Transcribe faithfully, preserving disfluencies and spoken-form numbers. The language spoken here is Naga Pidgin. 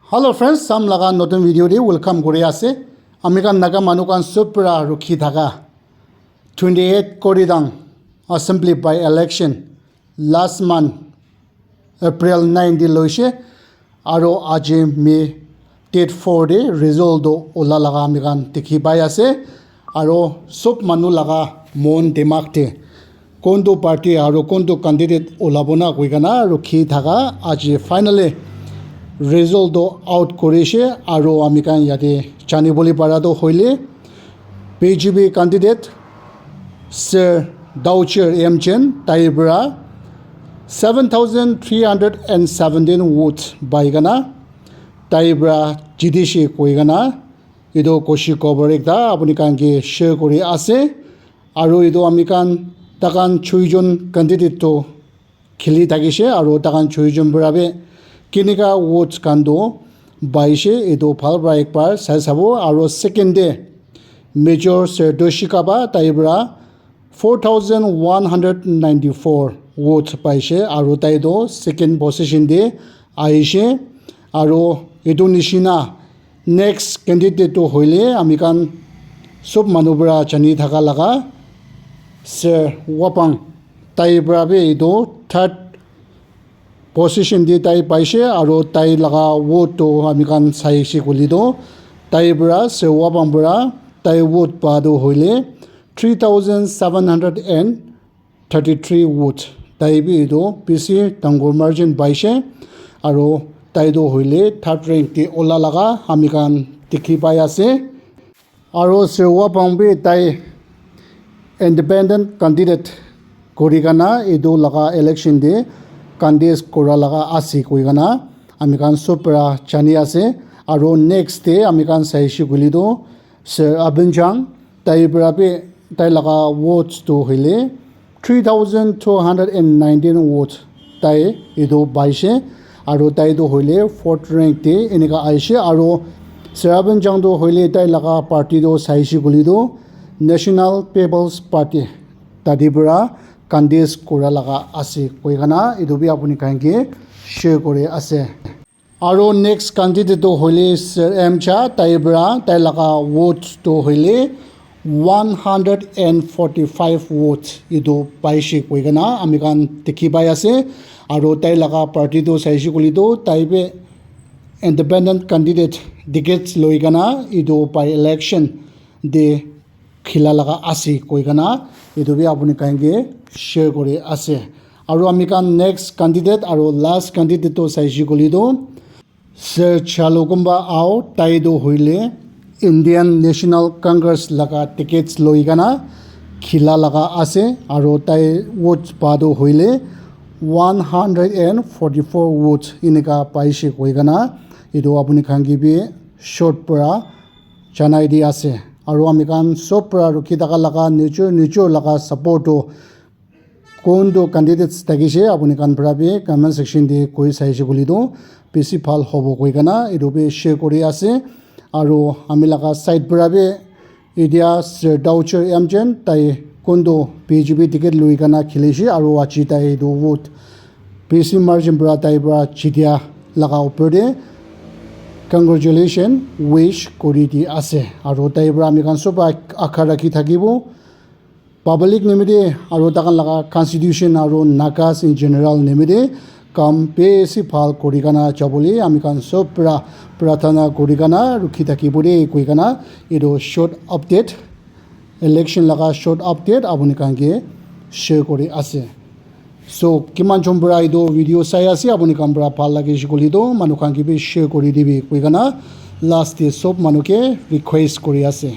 Hello friends, sam laga notun video de welcome kuri ase. Ami khan Naga manu khan sob para rukhi thaka twenty eight Koridang assembly by election last month April nine de loise, aro aji May date four de result do ola laga ami khan dikhi pai ase. Aro sob manu laga mon dimag de kontu party aro kontu candidate olabo na koi kena rukhi thaka aji finally result do out kurishe. Aro ami khan yate jani bole para to hoile B J P candidate Sir Daucher M Chen tai para seven thousand three hundred and seventeen votes pai kena tai para jitishe koi kena etu khushi khobor ekta apuni khan ke share kuri ase. Aro etu ami khan takan choi jon candidate to kheli thakishe aro takan choi jon para bi kenika votes khan to paishe etu bhal para ekbar sai sabo. Aro second de Major Sir Doshi Kaba tai para four thousand one hundred ninety four votes paishe aro tai to second position de ahishe. Aro etu nishina next candidate to hoile ami khan sob manu para jani thaka laga Sir Wapang tai para bi etu third position de tai paishe aro tai laga vote to ami khan saishe koile to tai para Sir Wapang para tai vote pa to hoile three thousand seven hundred and thirty three votes. Tai bi etu bishi dangor margin paishe aro tai to hoile third rank de ola laga ami khan dikhi pai ase. Aro Sir Wapang bi tai independent candidate kuri kena etu laga election de contest kura laga ase koi kena ami khan sob para jani ase. Aro next de ami khan saishe koile to Sir Abin Chang tai para bi tai laga votes to hoile three thousand two hundred and nineteen votes tai etu paishe. Aro tai to hoile fourth rank de enika aishe. Aro Sir Abin Chang to hoile tai laga party to saishe koile to National People's Party tate para contest kura laga ase koi kena etu bi apuni khan ke share kuri ase. Aro next candidate to hoile Sir M Cha tai para tai laga vote to hoile one hundred and forty five votes etu paishe koi kena ami khan dikhi pai ase. Aro tai laga party to saishe koile to tai bi independent candidate tickets loi kena etu by election de khila laga ase koi kena etu bi apuni khan ke share kuri ase. Aro ami khan next candidate aro last candidate to saishe koile to Sir Chalukumba Ao tai to hoile Indian National Congress laga tickets loi kena khila laga ase aro tai votes pa to hoile one hundred and forty four votes enika paishe koi kena etu apuni khan ke bi short para janai di ase. Aro ami khan sob para rukhi thaka laga nijor nijor laga support to kuntu candidates thakishe apuni khan para bi comment section de koi saishe koile to bishi bhal hobo koi kena etu bi share kuri ase. Aro ami laga side para bi etia Sir Daucher M Chen tai kuntu B J P ticket loi kena khilishe aro aji tai etu vote bishi margin para tai para jitia laga upor de congratulation wish kuri di ase. Aro tai para ami khan sob akha rakhi thakibo public nimite aro takhan laga constitution aro Nagas in general nimite kam bishi bhal kuri kena jabole ami khan sob para prarthana kuri kena rukhi thakibo de koi kena etu short update, election laga short update apuni khan ke share kuri ase. So kiman jon para etu video sai ase apuni khan para bhal lage koile to manu khan ke bi share kuri dibi koi kena last de sob manu ke request kuri ase.